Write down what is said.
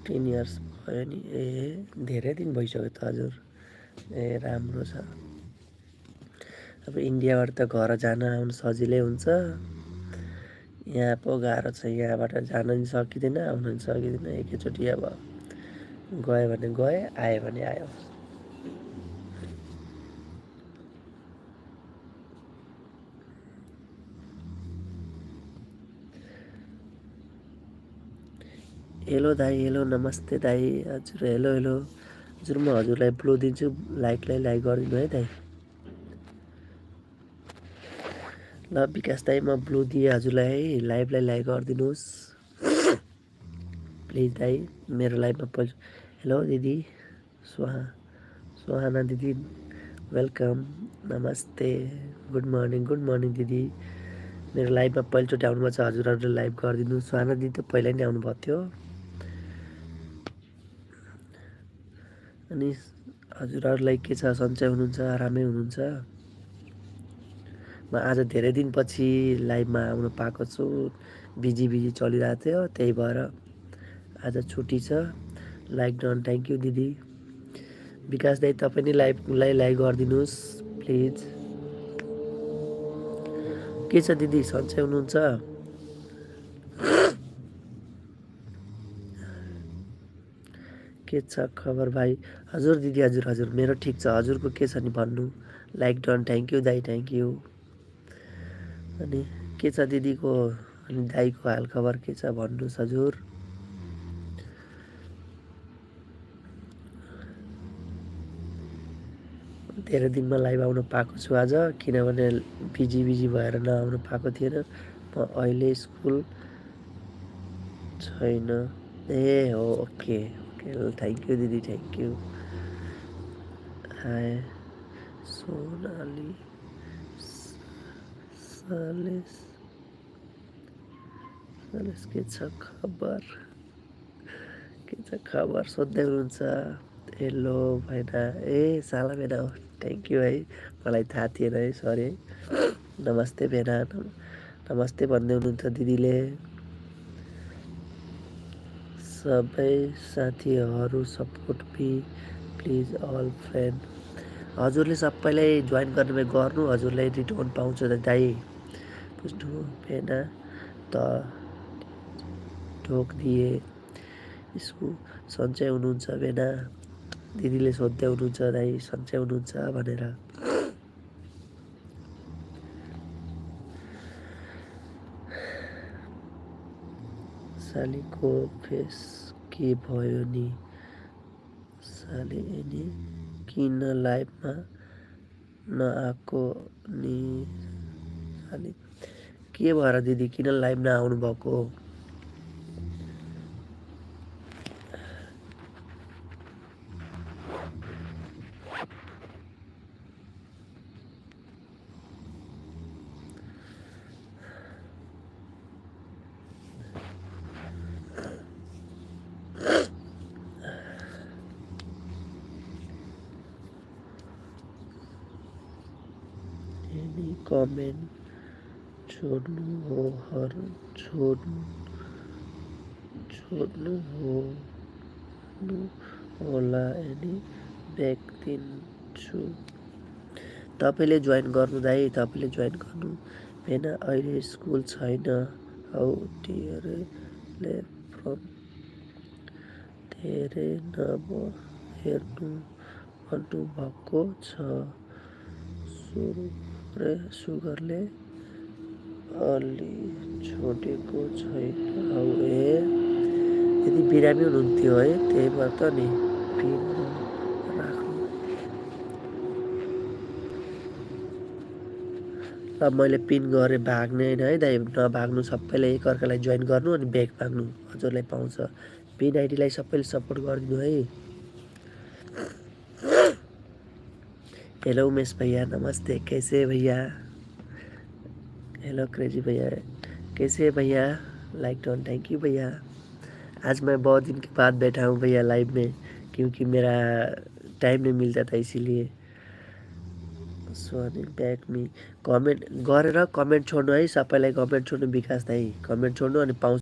10 years भयो नि। ए धेरै दिन भइसक्यो त हजुर। ए राम्रो छ। अब इन्डियाबाट त घर जान आउनु सजिलै हुन्छ, यहाँ पो गाह्रो छ। यहाँबाट जान नि सकिँदैन, आउनु नि सकिँदैन। एकैचोटि अब गयो भने गयो, आयो भने आयो। हेलो दाई, हेलो नमस्ते दाई। हजुर हेलो हेलो। हजुर म हजुरलाई ब्लू दिन्छु, लाइकलाई लाइक गरिदिनु है दाई। ल विकास दाई म ब्लू दिएँ हजुरलाई है, लाइभलाई लाइक गरिदिनुहोस् प्लिज दाई। मेरो लाइभमा पहिलो हेलो दिदी सुहाना दिदी, वेलकम, नमस्ते, गुड मर्निङ दिदी। मेरो लाइभमा पहिलोचोटि आउनुभएको छ, हजुरहरूले लाइभ गरिदिनु। सुहाना दिदी त पहिला नै आउनुभएको थियो। अनि हजुरहरूलाई के छ, सन्चै हुनुहुन्छ, आरामै हुनुहुन्छ? म आज धेरै दिनपछि लाइभमा आउनु पाएको छु, बिजी चलिरहेको थियो, त्यही भएर आज छुट्टी छ। लाइक डन, थ्याङ्क यू दिदी। विकास दाई तपाईँ नै लाइभलाई लाइक गरिदिनुहोस् प्लिज। के छ दिदी, सन्चै हुनुहुन्छ? के छ खबर भाइ? हजुर दिदी, हजुर मेरो ठिक छ। हजुरको के छ नि भन्नु। लाइक डन, थ्याङ्क यू दाई, थ्याङ्क यू। अनि के छ दिदीको अनि दाईको हालखबर के छ भन्नुहोस् हजुर। धेरै दिनमा लाइभ आउनु पाएको छु आज, किनभने बिजी भएर नआउनु पाएको थिएन। म अहिले स्कुल छैन। ए हो, ओके थ्याङ्क यू दिदी, थ्याङ्क यू। हाय सोनाली सलेस के छ खबर? सोध्दै हुनुहुन्छ? हेलो भैना, ए साला भेना हो, थ्याङ्क यू है, मलाई थाहा थिएन है, सरी है। नमस्ते भेना, नमस्ते भन्दै हुनुहुन्छ दिदीले। सबै साथीहरू support me please all friend. हजुरले सबैलाई जोइन गर्नु, हजुरलाई रिटर्न पाउँछ त दाइ। बुझ्नु भेना त ढोक दिए यसको। सन्चै हुनुहुन्छ भेना? दिदीले सोध्दै हुनुहुन्छ दाइ सन्चै हुनुहुन्छ भनेर। सालीको फेस के भयो नि? साली नि किन लाइभमा नआएको नि? साली के भएर दिदी किन लाइभ नआउनु भएको? कमेन्ट छोड्नु होला, एनी ब्याक दिन्छु। तपाईँले जोइन गर्नु दाइ, तपाईँले जोइन गर्नु भेना। अहिले स्कुल छैन, हौ डियरले फ्रम धेरै नहेर्नु भन्नुभएको छ। सुगरले अलि छोडेको छैन हौ। ए यदि बिरामी हुनुहुन्थ्यो है, त्यही भएर त नि पिन राख्नु। र मैले पिन गरेँ, भाग्ने होइन है दाइ, नभाग्नु। सबैले एकअर्कालाई जोइन गर्नु अनि ब्याक भाग्नु, हजुरलाई पाउँछ। पिन आइडीलाई सबैले सपोर्ट गरिदिनु है। हेलो उमेश भैया, नमस्ते, कैसे भैया? हेलो क्रेजी भैया, कैसे भैया? लाइक डन, थैंक यू भैया। आज मैं बहुत दिन के बाद बैठा हूँ भैया लाइव में, क्योंकि मेरा टाइम नहीं मिलता था, इसीलिए। सोनी ब्याक मी कमेन्ट गरेर कमेन्ट छोड्नु है, सबैलाई कमेन्ट छोड्नु। विकास दाई कमेन्ट छोड्नु अनि पाउँछ।